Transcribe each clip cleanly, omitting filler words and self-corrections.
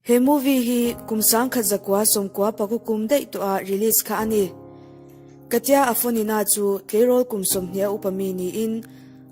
He movie hi kum 1996 kum daih tawha release kha a ni. Katya Afonina chu tleirawl kum 20 a upa mi niin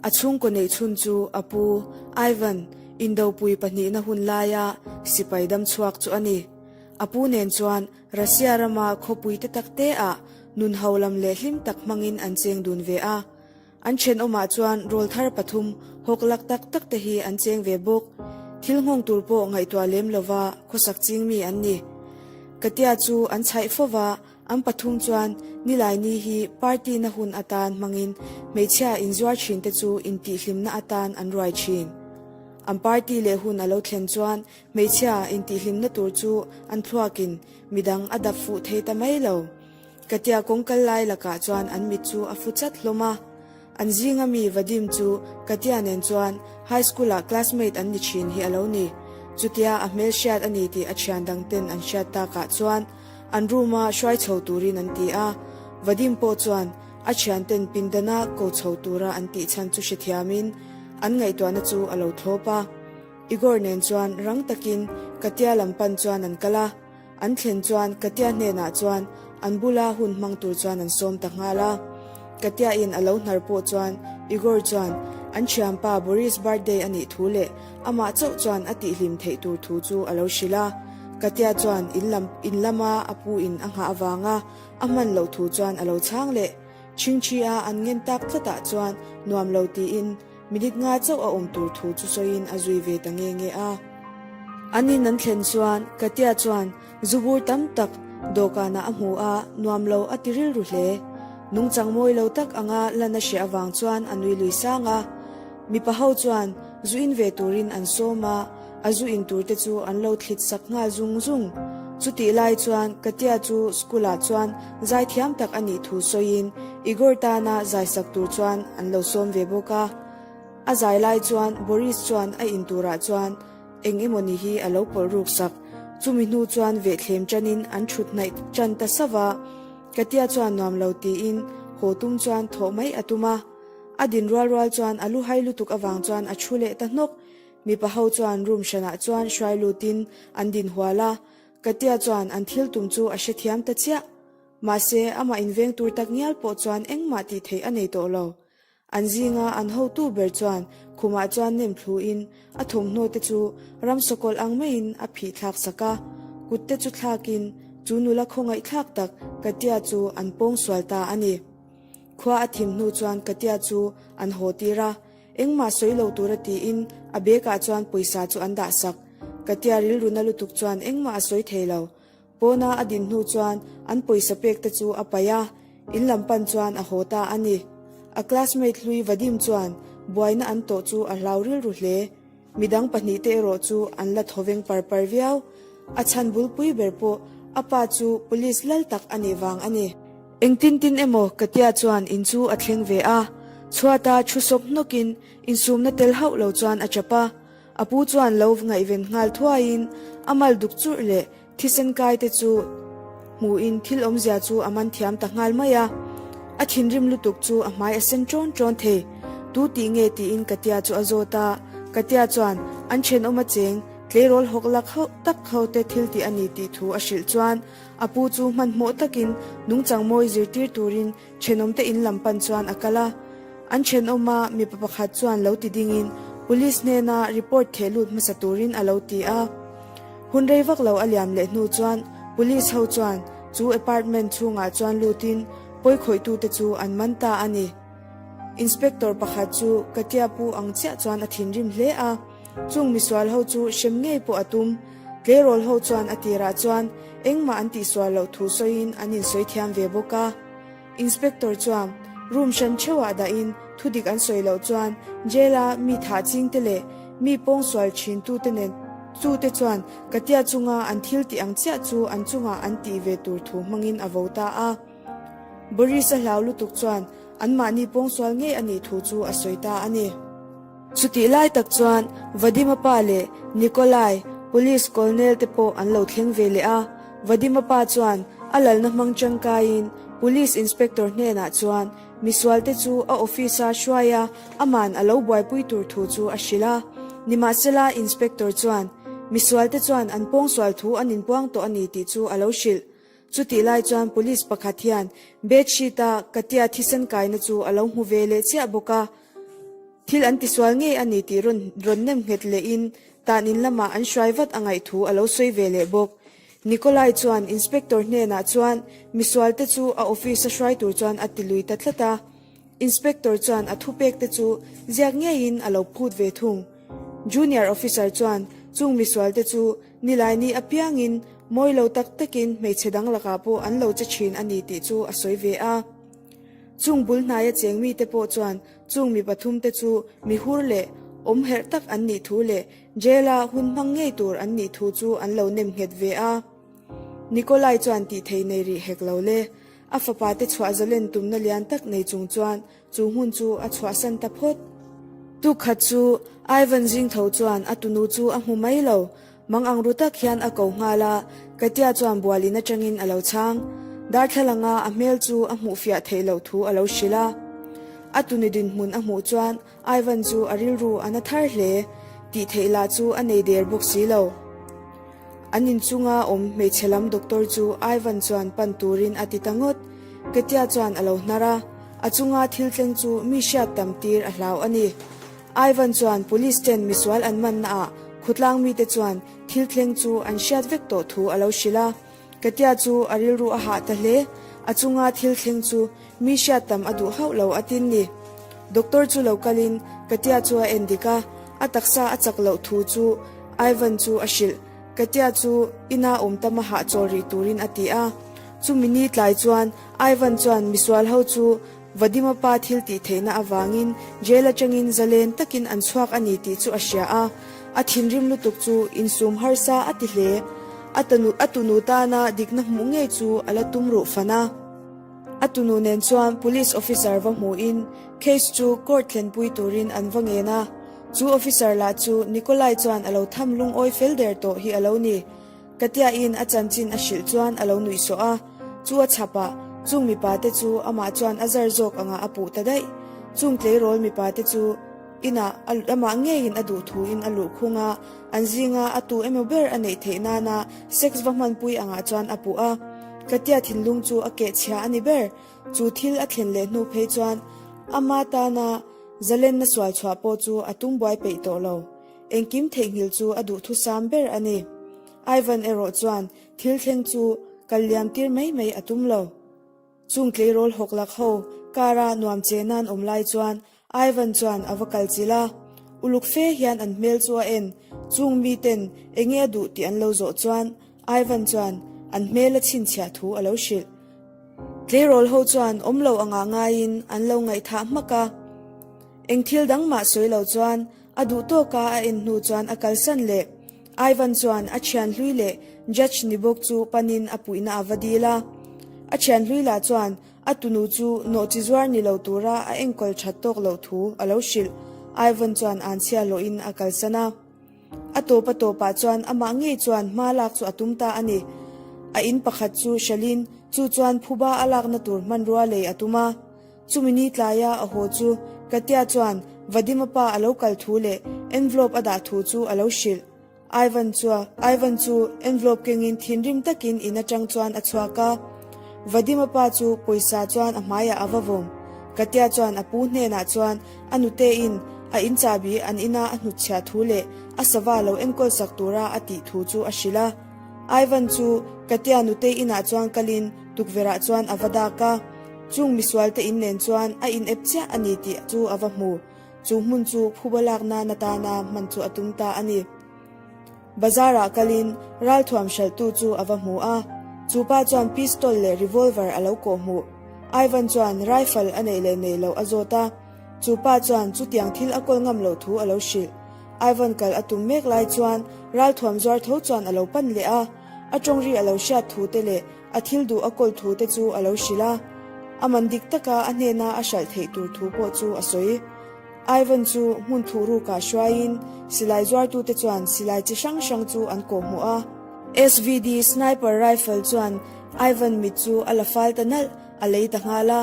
a chhungkaw neih chhun chu a pu Ivan Indopui pahnihna hun laia sipai dam chhuak chu a ni. A pu nen chuan Russia rama khawpui te tak te ah nun ho lam leh hlim tak hmangin an cheng dun ve a. An thenawmah chuan rawl thar pathum hawk lak tak tak te hi an cheng ve bawk. Thil nghawng tur pawh ngaihtuah lem lova khawsak ching mi an ni. Katia chu an chhaih fo va, an pathum chuan Nilaini hi party na hun atan hmangin hmeichhia inzuar thin te chu intihhlimna atan an ruai thin. An party leh hun a lo thlen chuan hmeichhia intihhlimna tur chu an thluakin midang a dap fuh thei ta mai lo. Katia kawng kal lai lakah chuan an mit chu a fu chat hlawm a. An zinga mi Vadim chu Katia nen chuan high school ah classmate an ni thin hi a lo ni. Chutia a hmel hriat a ni tih a thian dang ten an hriat takah chuan an room a hruai chho turin an ti a. Vadim pawh chuan a thian ten pindana ko chho tura an tih chhan chu hrethiamin an ngaihtuahna chu a lo thlawp a. Igor nen chuan rang takin Katia lam pan chuan an kal a. An thlen chuan Katia hnenah chuan an bula hun hmang tur chuan an sawm ta nghal a. Katia in a lo hnar pawh chuan Igor chuan an thianpa Boris birthday a nih thu leh amah chauh chuan a tihhlim theih tur thu chu a lo hrilh a. Katia chuan in lam in lama a pu in a nghah avanga a hman loh thu chuan a lo chhang leh. Chhingchhi a an ngen tak tlatah chuan nuam lo tiin Minute nga chauh a awm tur thu chu sawiin a zui ve ta nge nge a. An in an thlen chuan Katia chuan zu bur tam tak dawhkanah a hmu a, nuam lo a ti rilru hle. Nungchang mawi lo tak anga lan a hriah avang chuan a nui lui sang a. Mipa ho chuan zu in ve turin an sawm a, a zu in tur te chu an lo thlit sak nghal zung zung. Chutih lai chuan Katia chu school ah chuan zaithiam tak a nih thu sawiin Igor tana zai sak tur chuan an lo sawm ve bawk a. A zai lai chuan Boris chuan a in turah chuan eng emawni hi a lo pawlh ruk sak. Chumi hnu chuan vehthlem tanin an thut hnaih tan ta sauh a. Katia chuan nuam lo tiin haw tum chuan thawh mai a tum a. A din rual rual chuan a lu hai lutuk avang chuan a thu leh ta hnawk. Mipa ho chuan room hranah chuan hruai lutin an din hual a, Katia chuan an thil tum chu a hrethiam ta chiah. Mahse, amah inveng tur tak ngial pawh chuan engmah tih theih a nei tawh lo. An zinga an hotu ber chuan khumah chuan nem thluin a thawmhnaw te chu ram sawkawlh ang maiin a phih thlak sak a, kut te chu thlakin chu nula khawngaih thlak tak Katia chu an pawng sual ta a ni. Khua a thim hnu chuan Katia chu an haw tir a, Engmah sawi lo tura tiin a bag ah chuan pawisa chu an dah sak. Katia rilru na lutuk chuan engmah a sawi thei lo. Pawna a din hnu chuan an pawisa pek te chu a paih a, in lam pan chuan a haw ta a ni. A classmate hlui Vadim chuan buaina an tawh chu a hlau rilru hle. Midang pahnihte erawh chu an la thawveng par par viau. A chhan bulpui ber pawh a pa chu police lal tak a nih vang a ni. Engtin tin emaw Katia chuan in chu a thleng ve a, chhuata thu sawp hnawkin insumna tel hauh lo chuan a chap a. A pu chuan lo ngaihven nghal thuaiin a mal duk churh leh thisen kai te chu hmuhin thil awmzia chu a man thiam ta nghal mai a. A thinrim lutuk chu a hmai a sen ṭawn ṭawn thei. Tu tih nge tiin Katia chu a zawt a, Katia chuan an ṭhenawm a cheng tleirawl hawk lak hauh tak ho te thil tih a ni tih thu a hrilh chuan A pu chu hmanhmawh takin nungchang mawi zirtir turin thenawmte in lam pan chuan a kal a. An thenawma mipa pakhat chuan lo ti dingin Police hnena report theh lut hmasa turin a lo ti a. Hun rei vak lo a liam leh hnu chuan Police ho chuan chu apartment chhungah chuan lutin pawikhawih-tute chu an man ta a ni. Inspector pakhat chu Katia pu ang chiah chuan a thinrim hle a. Chung misual ho chu hrem ngei pawh a tum. Tleirawl ho chuan a tirah chuan engmah an tihsual loh thu sawiin an insawi thiam ve bawk a. Inspector chuan room hran theuhah dahin thudik an sawi loh chuan jail-a mi thah chingte leh mi pawngsual thintute nen chute chuan Katia chunga an thil tih ang chiah chu an chungah an tih ve tur thu hmangin a vo ta a. Boris-a hlau lutuk chuan anmahni pawngsual ngei a nih thu chu a sawi ta a ni. Chutih lai tak chuan Vadima pa leh Nikolai, Police Colonel te pawh an lo thleng ve leh a. Vadima pa chuan a lalna hmang tangkaiin Police Inspector hnenah chuan misualte chu a office-a hruai a, aman a lo buaipui tur thu chu a hrilh a. Nimahsela Inspector chuan. Misualte chuan an pawngsual thu an inpuang tawh a ni tih chu a lo hrilh. Chutih lai chuan police pakhat hian bed sheet-a Katia thisen kaina chu a lo hmu ve leh chiah bawk a. Thil an tisual ngei a ni tih rawn rawn nem nghet lehin tan in lamah an hruai vat a ngaih thu a lo sawi ve leh bawk. Nikolai chuan inspector hnenah chuan misualte chu a office-a hruai tur chuan a ti lui ta tlat a. Inspector chuan a thupek te chu ziak ngeiin a lo phut ve thung. Junior officer chuan chung misualte chu Nilaini apiangin mawi lo tak takin hmeichhe dang lakah pawh an lo che thin a ni tih chu a sawi ve a. Chung bul hnaia cheng mite pawh chuan chung mi pathumte chu mi hur leh awm herh tak an nih thu leh jail-a hun hmang ngei tur an nih thu chu an lo nem nghet ve a. Nikolai chuan tih thei nei rih hek lo le. A fapa te chhuah zalen tumna lian tak nei chung chuan chu hmun chu a chhuahsan ta phawt. Tukkhat chu Ivan Zingtho chuan a tunu chu a hmu mai lo. Mang ang ru tak hian a ko nghal a, Katia chuan bual in atangin a lo chhang. Darthlalanga a hmel chu a hmuh fiah theih loh thu a lo hrilh a. A tunu dinhmun a hmuh chuan Ivan chu a rilru a na thar hle. Tih theih lah chu a nei der bawk si lo. An inchunga awm hmeichhe lam doctor chu Ivan chuan pan turin a ti ta ngawt. Katia chuan a lo hnar a, a chunga thil thleng chu mi hriat tam tir a hlau a ni. Ivan chuan police ten misual an manna ah khutlang mite chuan thil thleng chu an hriat vek tawh thu a lo hrilh a. Katia chu a rilru a hah ta hle, a chunga thil thleng chu mi hriat tam a duh hauh lo a tin ni. Doctor chu lo kalin Katia chu a en dik a, a taksa a chak loh thu chu Ivan chu a hrilh. Katia chu ina awm tam a hahchawl rih turin a ti a. Chumi ni tlai chuan Ivan chuan misual ho chu Vadima pa thil tih theihna avangin jail atangin zalen takin an chhuak a ni tih chu a hria a, a thinrim lutuk chu insum harsa a ti hle. A tanu a tunu tana dikna hmuh ngei chu a la tum ruh fan a. A tunu nen chuan police officer va hmuhin case chu court thlenpui turin an va ngen a. Chu officer lah chu Nikolai chuan a lo tham lungawi fel der tawh hi a lo ni. Katia-in a chanchin a hrilh chuan a lo nuih sawh a, chu a chhap a, chung mipa te chu amah chuan a zar zawk angah a puh ta daih. Chung tleirawl mipa te chu inah amah ngeiin a duh thuin a luh khung a, an zinga a tu emaw ber a neih theih nana sex va hmanpui angah chuan a puh a. Katia thinlung chu a kehchhia a ni ber. Chu thil a thlen leh hnu phei chuan ama tana zalenna sual chhuah pawh chu a tum buai peih tawh lo. Engkim theihnghilh chu a duhthusam ber a ni. Ivan erawh chuan thil thleng chu kal liam tir mai mai a tum lo. Chung tleirawl hawk lak ho kara nuam che nan awm lai chuan Ivan chuan a va kal chilh a. Uluk fe hian an hmel chu a en, chung miten enge a duh tih an lo zawh chuan Ivan chuan an hmel a chhinchhiah thu a lo hrilh. Tleirawl ho chuan awm lo angah ngaiin an lo ngaihthah hmak a. Eng thil dang mah sawi lo chuan A duh tawka a en hnu chuan a kalsan leh. Ivan chuan a thian hlui leh judge ni bawk chu panin a puihna a va dil a. A thian hlui lah chuan a tunu chu nawhchi zuar ni lo tura a enkawl that tawk loh thu a lo hrilh. Ivan chuan anchhia hlawhin a kalsan a. A tawp a tawpah chuan amah ngei chuan hma lak chu a tum ta a ni. A in pakhat chu hralhin chu chuan phuba a lakna tur hmanrua lei a tum a. Chumi ni tlaia a haw chu Katya chuan Vadima pa a lo kal thu leh envelope a dah thu chu a lo hrilh. Ivan chua Ivan chu envelope kengin thinrim takin in atang chuan a chhuak a. Vadima pa chu pawisa chuan a hmaiah a va vawm. Katya chuan a pu hnenah chuan a nutein a in chahbi an ina a hnutchhiah thu leh a sava lo enkawl sak tura a tih thu chu a hrilh a. Ivan chu Katya nutei inah chuan kalin tukverhah chuan a va dak a. Chung misualte in nen chuan a in ep chiah a ni tih chu a va hmu. Chu hmun chu phuba lak nan atana hman chu a tum ta a ni. Bazar-ah kalin ralthuam hralhtu chu a va hmu a, chu pa chuan pistol leh revolver a lo kawh hmuh. Ivan chuan rifle a neih leh neih loh a zawt a, chu pa chuan chutiang thil a kawl ngam loh thu a lo hrilh. Ivan kal a tum mek lai chuan ralthuam zuar tho chuan a lo pan leh a, a tawngri a lo hriat thu te leh A thil duh a kawl thu te chu a lo hrilh a, a man dik taka a hnena a hralh theih tur thu pawh chu a sawi. Ivan chu hmun thuh rukah hruaiin silai zuartute chuan silai chi hrang hrang chu an kawhhmuh a. SVD sniper rifle chuan Ivan mit chu a la fal ta nalh, a lei ta nghal a.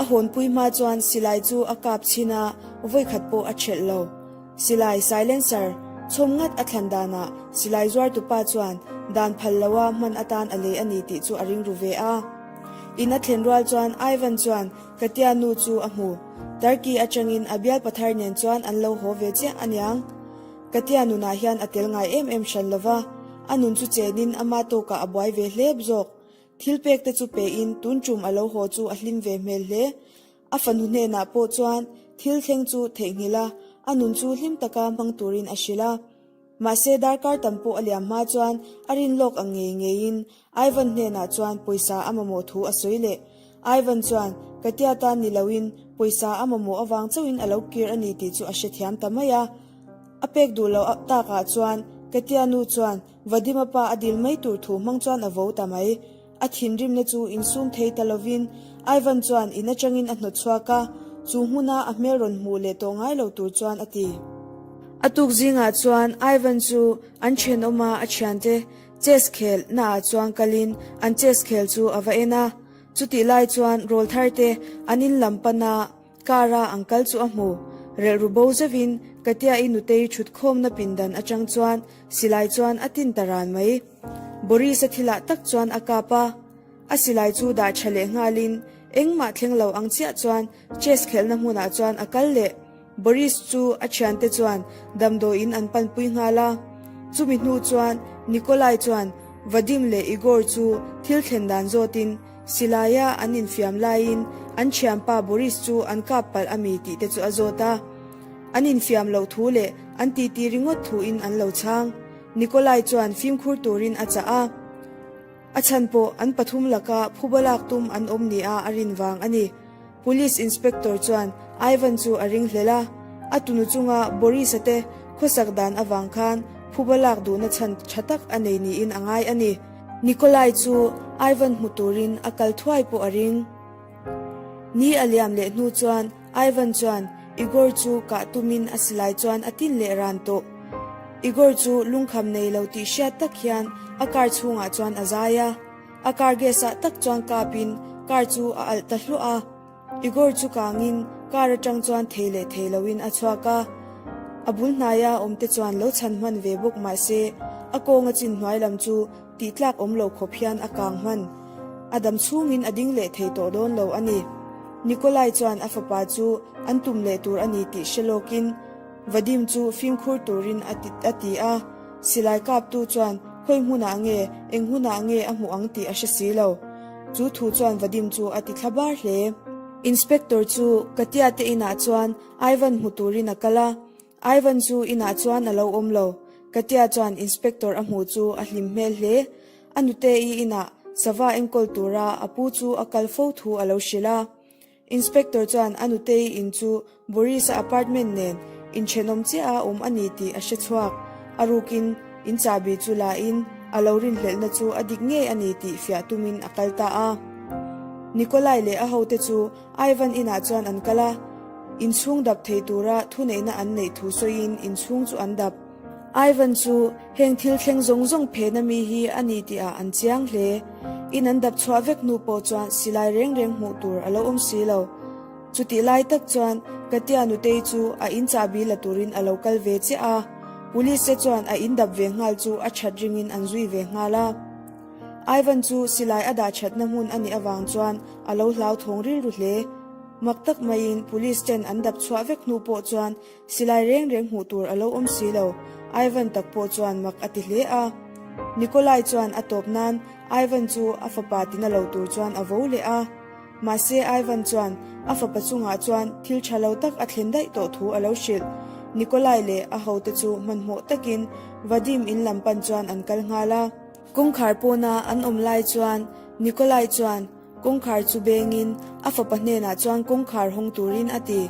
A hawnpui hma chuan silai chu a kap chhin a, vawikhat pawh a thelh lo. Silai silencer. Chhawm ngat a thlan danah silai zuartupa chuan dan phal loa hman atan a lei a ni tih chu a ring ru ve a. In a thlen rual chuan Ivan chuan Katia nu chu a hmu. Turkey atangin a bialpa thar nen chuan an lo haw ve chiah aniang. Katia nunah hian a tel ngai em em hran lova, a nun chu chenin ama tawkah a buai ve hlep zawk. Thil pek te chu pein tun tum a lo haw chu a hlim ve hmel hle. A fanu hnenah pawh chuan thil thleng chu theihnghilh a, a nun chu hlim taka hmang turin a hrilh a. Mahse darkar tam pawh a liam hma chuan a rin lawk ang ngei ngeiin Ivan hnenah chuan pawisa a mamawh thu a sawi leh. Ivan chuan Katia tan ni loin pawisa a mamawh avang chauhin a lo kir a ni tih chu a hrethiam ta mai a. A pek duh loh takah chuan Katia nu chuan Vadima pa a dil mai tur thu hmang chuan a vo ta mai. A thinrimna chu insum thei ta lovin Ivan chuan in atangin a hnawt chhuak a, chu hmuna a hmel rawn hmuh leh tawh ngai lo tur chuan a ti. A tuk zingah chuan Ivan chu an thenawma a thiante chess khel naah chuan kalin an chess khel chu a va en a. Chutih lai chuan rawlthar te an in lam pana Car a ang kal chu a hmu. Relh ru bo zeuhin Katia-i nutei thut khawmna pindan atang chuan silai chuan a tin ta ran mai. Boris-a thilah tak chuan a kap a. A silai chu dah tha leh nghalin engmah thleng lo ang chiah chuan chess khelhna hmunah chuan a kal leh. Boris chu a thiante chuan damdawiin an panpui nghal a. Chumi hnu chuan Nikolai chuan Vadim leh Igor chu thil thlen dan zawtin Silaia an infiam laiin an thianpa Boris chu an kap palh a mi tih te chu a zawt a. An infiam loh thu leh an titi ringawt thuin an lo chhang. Nikolai chuan fimkhur turin a chah a. A chhan pawh an pathum laka phuba lak tum an awm nia a rin vang a ni. Police Inspector chuan Ivan chu a ringhlel a, a tunu chunga Boris-a te khawsak dan avang khan phuba lak duhna chhan tha tak a nei niin a ngai a ni. Nikolai chu Ivan hmu turin a kal thuai pawh a ring. Ni a liam leh hnu chuan Ivan chuan Igor chu kah tumin a silai chuan a tin leh ran tawh. Igor chu lungkham nei lo tih hriat tak hian a car chhungah chuan a zai a. A car gas ah tak chuan kapin car chu a alh ta hluah a. Igor chu kangin car atang chuan thei leh thei loin a chhuak a. A bul hnaia awmte chuan lo chhan hman ve bawk mah se a kawnga chin hnuai lam chu tih tlak awm lo khawp hian a kang hman. A dam chhungin a ding leh thei tawh dawn lo a ni. Nikolai chuan a fapa chu an tum leh tur a ni tih hre lawkin Vadim chu fimkhur turin a ti a. Silai kaptu chuan khawi hmunah nge, eng hunah nge a hmuh ang tih a hre si lo. Chu thu chuan Vadim chu a ti thla bar hle. Inspector chu Katia te inah chuan Ivan hmu turin a kal a, Ivan chu inah chuan a lo awm lo. Katia chuan Inspector a hmuh chu a hlim hmel hle. A nute-i inah sava enkawl tura a pu chu a kal fo thu a lo hrilh a. Inspector chuan a nutei in chu Boris-a apartment nen inthenawm chiah a awm a ni tih a hre chhuak. A rukin in chahbi chu la in a lo rinhlelhna chu a dik ngei a ni tih fiah tumin a kal ta a. Nikolai leh a hote chu Ivan inah chuan an kal a, inchhung dap thei tura thuneihna an neih thu sawiin inchhung chu an dap. Ivan chu heng thil thleng zawng zawng phena mi hi a ni tihah an chiang hle. In an dap chhuah vek hnu pawh chuan silai reng reng hmuh tur a lo awm si lo. Chutih lai tak chuan Katia nutei chu a in chahbi la turin a lo kal ve chiah a, Police te chuan a in dap ve nghal chu a that ringin an zui ve nghal a. Ivan chu silai a dah thatna hmun a nih avang chuan a lo hlauthawng rilru hle. Mak tak maiin Police ten an dap chhuah vek hnu pawh chuan Silai reng reng hmuh tur a lo awm si lo, Ivan tak pawh chuan mak a ti hle a. Nikolai chuan a tawp nan Ivan chu a fapa tina lo tur chuan a vo leh a. Mahse Ivan chuan a fapa chungah chuan thil tha lo tak a thlen daih tawh thu a lo hrilh. Nikolai leh a hote chu hmanhmawh takin Vadim in lam pan chuan an kal nghal a. Kawngkhar pawna an awm lai chuan Nikolai chuan Kawngkhar chu bengin a fapa hnenah chuan kawngkhar hawng turin a ti.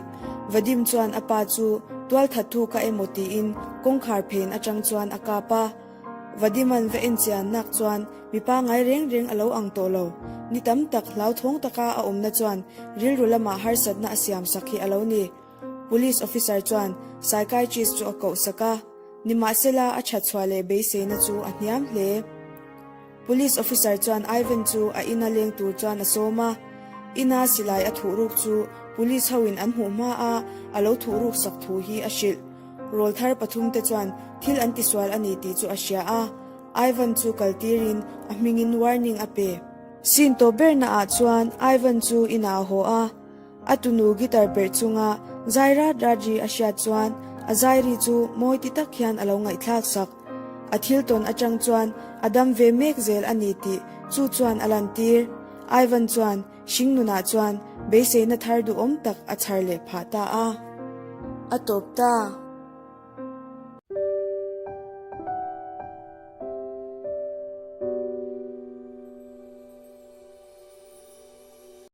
Vadim chuan a pa chu tualthat thu kha emaw tiin kawngkhar phen atang chuan a kap a. Vadiman va enchian nak chuan mi pangai reng reng a lo ang tawh lo. Ni tam tak hlauthawng taka a awmna chuan rilru lamah harsatna a siam sak hi a lo ni. Police officer chuan psychiatrist chu a koh sak a, nimahsela a thatchhuah leh beiseina chu a hniam hle. Police officer chuan Ivan chu a ina leng tur chuan a sawm a, ina silai a thuh ruk chu police ho in an hmuh hma a a lo thuh ruk sak thu hi a hrilh. Rawlthar pathumte chuan thil an tisual a ni tih chu a hria a, Ivan chu kaltirin a hmingin warning a pe. Scene tawp berna ah chuan Ivan chu inah a haw a, a tunu guitar perh chunga zai rat rat ri a hriat chuan a zai ri chu mawi ti tak hian a lo ngaihthlak sak. A thil tawn atang chuan a dam ve mek zel a ni tih chu chuan a lantir. Ivan chuan Hringnunah chuan beiseina thar duhawm tak a chhar leh phah ta a. A tawp ta.